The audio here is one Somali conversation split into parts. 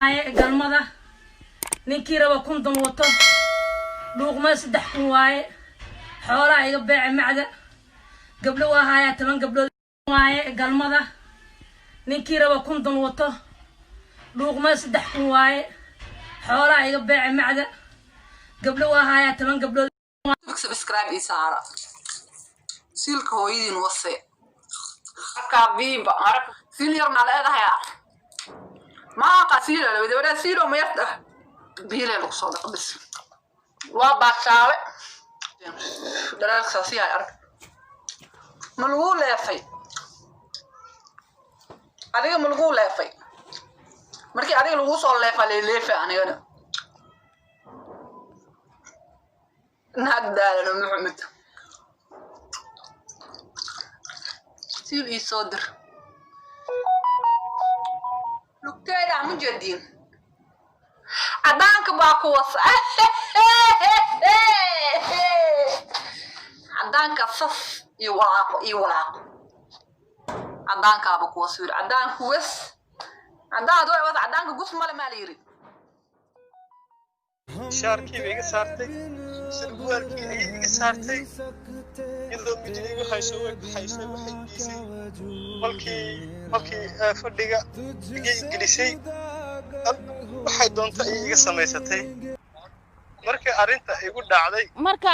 Galmada ninkii raba 1000 wato, dhuuqmada 3000 waaye. Xoolaha iga beece macda gabdho waa hayaa, 10 gabdhood waaye. Galmada ninkii raba 1000 wato, dhuuqmada 3000 waaye. Xoolaha iga beece macda gabdho waa hayaa, 10 gabdhood. Subscribe ii saara, siilka hooyadiin wase markaa biiba arag. Siil yar maa leedahay? Maaqa siila la wada siilo ma yarta biile lagu soo dhaqo bis waa baashaale dhaleelkaasi yahay. Arag, ma lagu leefay adiga? Ma lagu leefay? Markii adiga lagu soo leefa leeleefa anigana naag daalano. Maxamed, siil ii soo dir lugteeda ma jeediin. Cadaanka baa ku was cadaanka sas iyo walaaqo iyo walaaqo cadaankaaba kuwas yiri cadaanku was cadaan waa was cadaanka gus male maa la yiri. Shaarkii bay iga saartay, sarwaalkii ayay iga saartay iyadoo midida igu hayso. Way baxaysay, waxay geysay qolkii fadhiga igay gelisay. Waxay doonta ayay iga samaysatay markii arrinta igu dhacday. Marka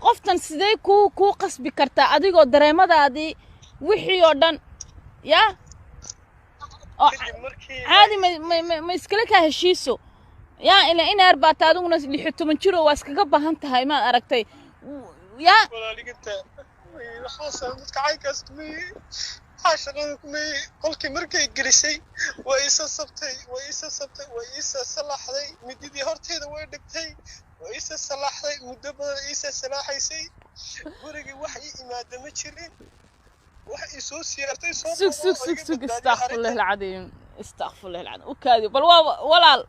qoftan sidee kuu qasbi kartaa adigoo dareemadaadii wixii oo dhan ya oo kadib markii caadi ma iskala kaa heshiiso ya ila inaar baata adiguna 16 jiro waa iskaga baahan tahay, maad aragtay ya? Walaaliganta waxaasa dadka caynkaas kumeeyey, waxaa shaqada kumeeyey. Qolkii markay gelisay waa isa sabtay, waa isa sabtay, waa isa salaaxday. Mididii horteeda way dhigtay, waa isa salaaxday. Muddo badan isa salaaxaysay. Gurigii wax ii imaada ma jirin, wax ii soo siyaartay soo Sug, sug, booqdo oo sug, iga sug. Badbaadiyay Istakfirullah arrinta. Alcadiim, istakfirullah alcadiim. U kaadi bal, waa walaal.